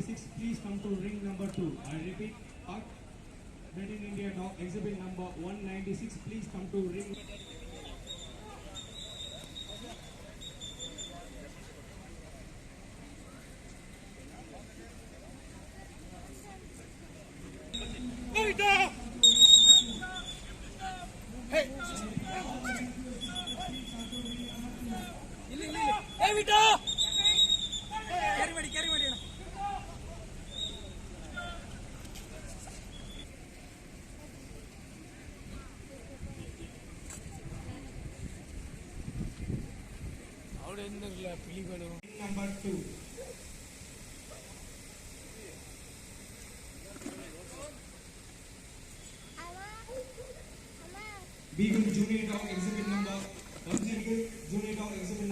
6, please come to ring number 2. I repeat, Pak Bred in India dog exhibit number 196, please come to ring. ಇಲ್ಲಿ ಇಲ್ಲಿ ಇಲ್ಲಿ. ಏ veto, carry ಮಾಡಿ, carry ಮಾಡಿ ಅಣ್ಣ. ಅವಳೆಂದಿರಲ್ಲ ಪಿಲಿಗಳು. Ring number 2. Beagle Junior Dog exhibit number 108, Junior Dog